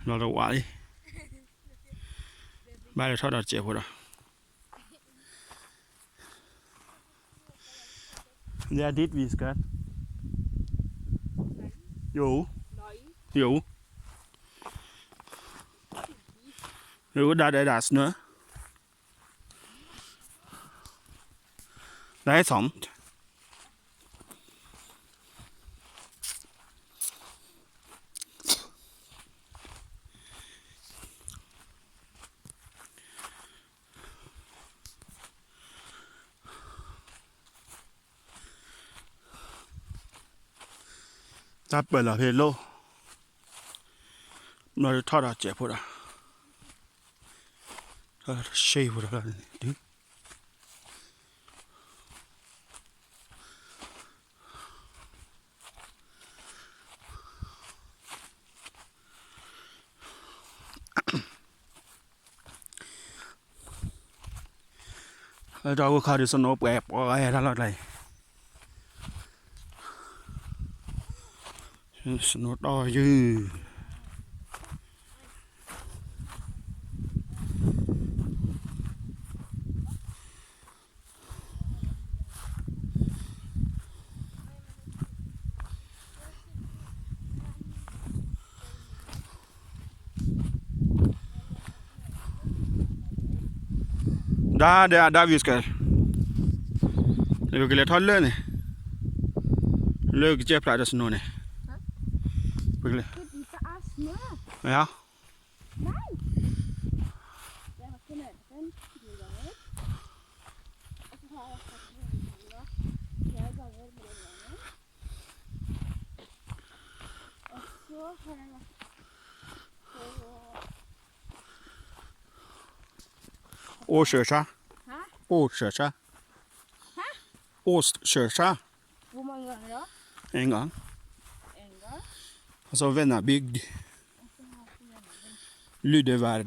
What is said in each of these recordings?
လီၤတဝးလံ, ဘၣ်လၢထီၣ်ဒီးစဲးဖိဒီး, ယဒ်ဝံၤစကၢ, ယိ, ယိ, ယိဒၣ်ဒဲဒၣ်စနၢ, ဒၣ်ဟဲဆီၣ် တၢ်ပၢၢ်လီၤဖဲလိၣ်, ဘျီထီၣ်ဒီးစဲးဖိဒီး, ထီၣ်ဒီးတၢ်ရှဲဖိဒီးလီၤန့ၣ်ဒုး လၢတၢ်ဂိၢ်ခါဒုး snow ပှဲၤပှဲၤတၢ်လီၢ်ကျါအံၤ, snow တီၢ်ယုၢ် ဒၣ်ဒဲအဒၣ်ဝံၤစကဲ, ပကလဲၤထီၣ်လၢန့ၣ်, လၢကစၢၢ်ဖျါဒီး snow န့ၣ်, ပကလဲၤ, ယၤ အိၣ်စၢၤဆါ, အိၣ်စၢၤဆါ, အိၣ်စၢၤဆါ, အင်းကီး, အစီဝဲနၤဘံၣ်, လုၢ်ဒၢဝါရင်း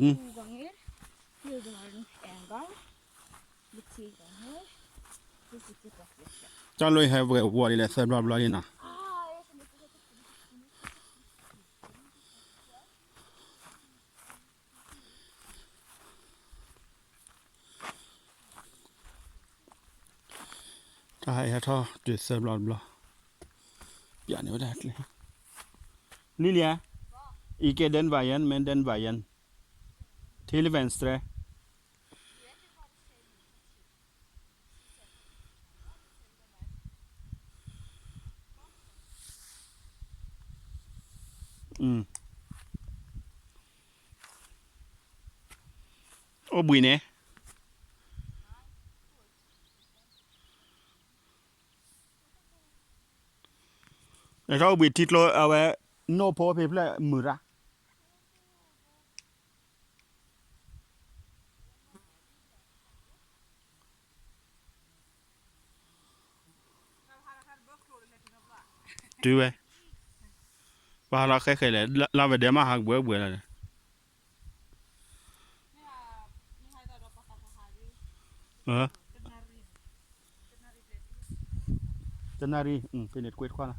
တၢ်လီၢ်ဟဲဝဲဝီၤဒ်လဲၣ် သၢဘျီဘျီလံနီၤ. တၢ်ဟဲဟဲထီၣ်တုၤသၢဘျီတဘျီ, ပျဲန့ၣ်ဝဲဒၣ်ကျဲ, Lilian, ik den wijn, men den wijn, ထံလီၤ venster. အိၣ်ဘှံးန့ၣ်, လဲၤထီၣ်အိၣ်ဘှံးထံကျိအဝဲ, နိၣ်ဖိဖဲဖျၢၣ်မုာ်ရၣ် တုၤဝဲ, ပှၤဟးလီၤဃဲဃဲလဲၣ်, လါဝဲဒဲးမးဟးကဘှဲဘှဲလီၤဒီး, တနၣ်ရံၣ်, ဖဲန့ၣ်တကွဲတခွါလီၤ.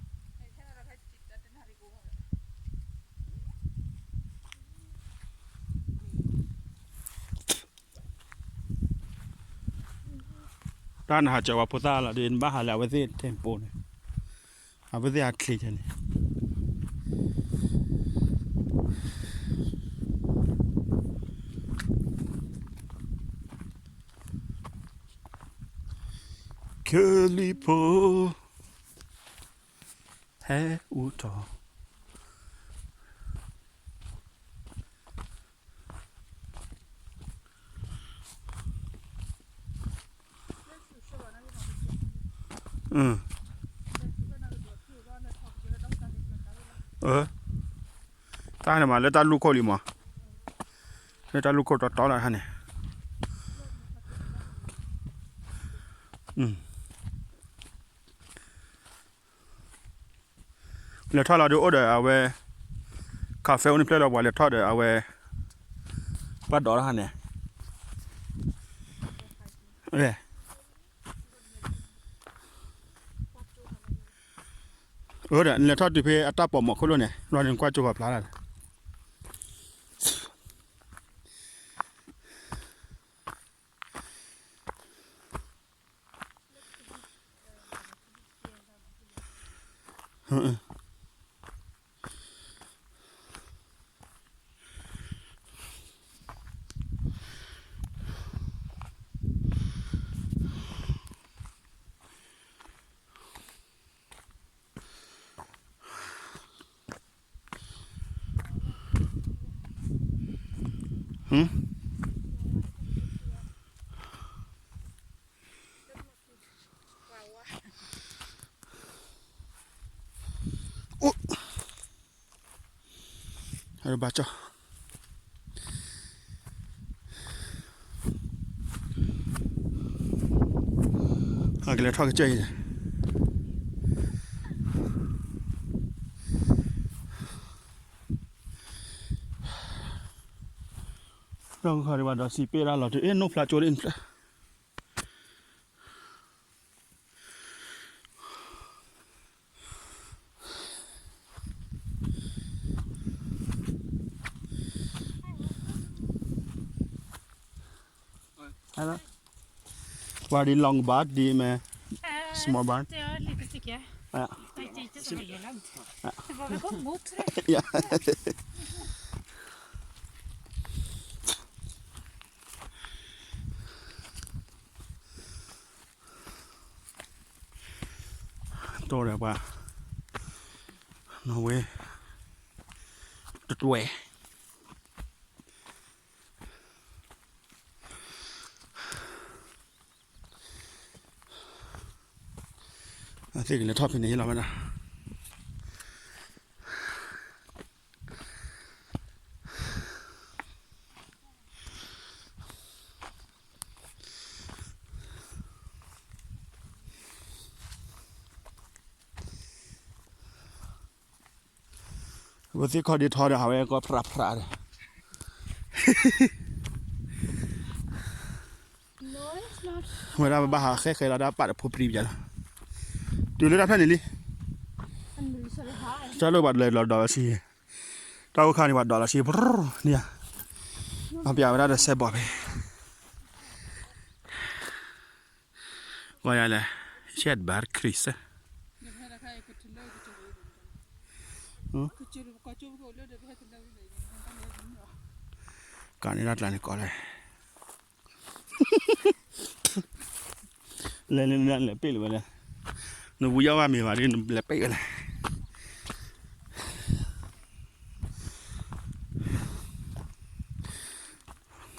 တၢ်နဟးကၠီၤဝဲဖိသၣ်လီၤဒီး နဘၣ်ဟးလၢအဝဲသ့ၣ် tempo န့ၣ်, အဝဲသ့ၣ်အချ့န့ၣ်, ကလံၤဖိ ဟဲအူထီၣ် တၢ်န့ၣ်မး လၢတၢ်လူၢ်ခိၣ်လံမး, လၢတၢ်လူၢ်ခိၣ်တီတီလၢဟဲန့ၣ် လဲၤထီၣ်လီၤဒုးအိၣ်ဒီးအဝဲ cafe အိၣ်န့ၣ်ဖျဲၣ်လီၤ ပှၤလဲၤထီၣ်ဒီးအဝဲ ပှၤဒိးတၢ်ဟးန့ၣ် အၢ ဒီး နလဲၤထီၣ်တုၤဖဲအတၢ်ပိာ်မုၣ်ခိၣ်လိၣ်န့ၣ် လီၤန့ၣ်ကွၢ်ကၠိပှၤဖျါလၢ် ဟူ အိၣ် ဘၣ်ကၠီ အကလဲၤထီၣ်ကစၢၢ်အံၤန့ၣ် ဒီးခီဒံးဘၣ်ဒီးစံးပ့ၢ်ဒၣ်လီၤတုၤ အ့ၣ် နိၣ်ဖျါကၠိဒ် Hello. Waar die lang baard, die met Eh, small baard? Ja, een stukje. Ja. Ik denk dat het zo heel lang. Ja. We komen goed terug. Ja. Door de waar. No way. Door. အသ့ၣ်ကလဲၤထီၣ်ဖဲန့ၣ်လီၤဝဲဒၣ် အဝဲသ့ၣ်ခီၣ်ဒ့ထီဒီး ဟးဝဲကီၢ်ဖြးဖြးဒီး ဝဲဒၣ်ပဘၣ်ဟးဃဲဃဲလီၤဒၣ်ပာ်တဖိပြံပယါလီၤ တုၤလၢတၢ်ဖျၢၣ်န့ၣ်လံ တၢ်လၢပှၤလဲၤလီၤဒီးလီၤဆံ တၢ်အိၣ်ခါန့ၣ်ပှၤဒီးလီၤဆံ န့ၣ် အပျးဝဲဒၣ်ဒီးစဲဘီၣ်ဖဲ ဂီၤယၤလဲၣ် ရှဲၣ်ဘၣ်ခရံစ ကန့ၣ်ဒၣ်ကျါန့ၣ်ကီးလဲၣ် လဲၤလဲၤလဲၤပ့ၢ်လၢၤဝဲလဲၣ် နဝံယီၢ်ဘၣ်မ့ၢ်ဘၣ်ဒ်နလဲၤပ့ၢ်ဝဲလဲၣ်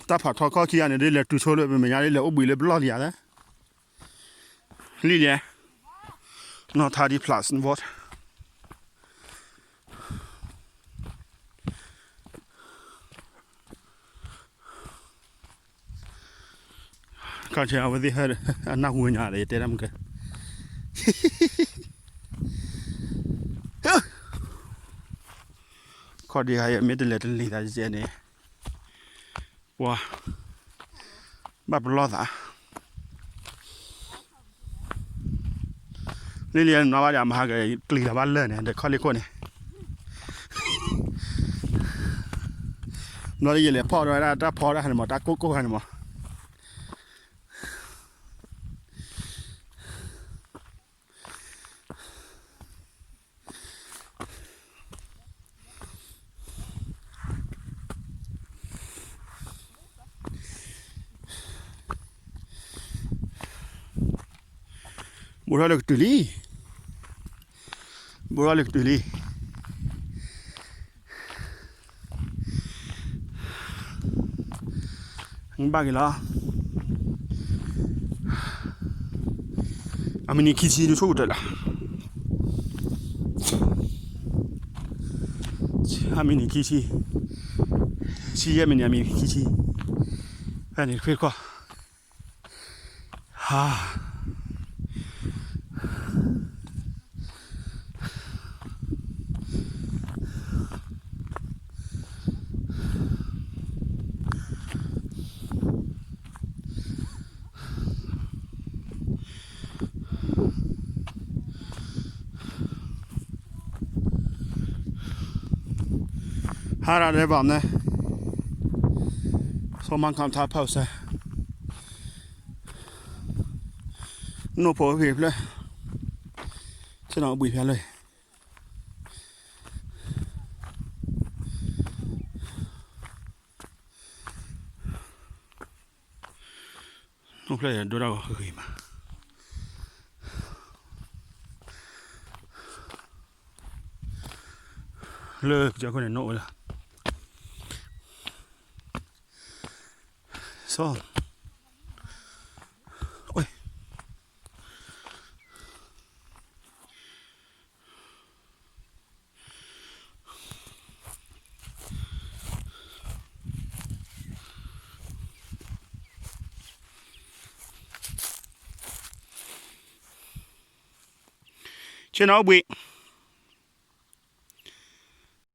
တၢ်ဖးထီခီၣ်ခံဂၤန့ၣ် ဒ်လဲၤတုၤဆိလၢပမဲာ်ညါ ဒ်လဲၤအိၣ်ဘှံးလၢပလီၢ်လံဧါ လံလဲၣ် နီၢ်ထါဒ်ဖျးစဝီ ခီၣ်ဆၢအဝဲသ့ၣ်ဟဲ အနၢ်ဟူဝဲညါဒီး ယတဲတၢ်မုၢ်ကဲ ခီၣ်ဒ့ဟးယမ့ၢ်တလဲၤတလံၤသးယဲန့ၣ် ပှၤ ဘၣ်ပလီၢ်သး လံလံနီၢ်ဘၣ်ဒီး မဟါက ကျံၤလီၤဘၣ်လၢာ်န့ၣ် ဒီးခီၣ်လ့ၢ်ခိၣ်န့ၣ် ဘျီဒ်ယလဲၤဖီၣ်ဝဲဒၣ်တၢ်ဖီတၢ်ဟးန့ၣ်မး တၢ်ကိၢ်ကိၢ်ဟးန့ၣ်မး ဘူးထီၣ်လၢကတုၤလံ ဘူးထီၣ်လၢကတုၤလံ ဘၣ်က့ၤလီၤ အမံးနံးခံဆံဒုးဆိကတၢၢ်လီၤ အမံးနံးခံဆံ ဆံယဲၢ်မံးနံး အမံးနံးခံဆံ ဖဲန့ၣ်တခွ့တခီ ဟါ ဟါရၤဒဲးဘၣ်န့ၣ် ဆီမါခးထါဖီၣ်စဲ နိၣ်ဖိဂ့ၤဖျၢၣ် ဆ့ၣ်နီၤဘှံးဖျါလၢ နိၣ်ဖျၢၣ်ယဒိၣ်ဒၣ်ဂီၤဂ့ၤမး လၢကစၢၢ်ခိၣ်န့ၣ်နိၣ်ဝဲလီၤ လီၤ. ဆ့ၣ်နီၤအိၣ်ဘှံး,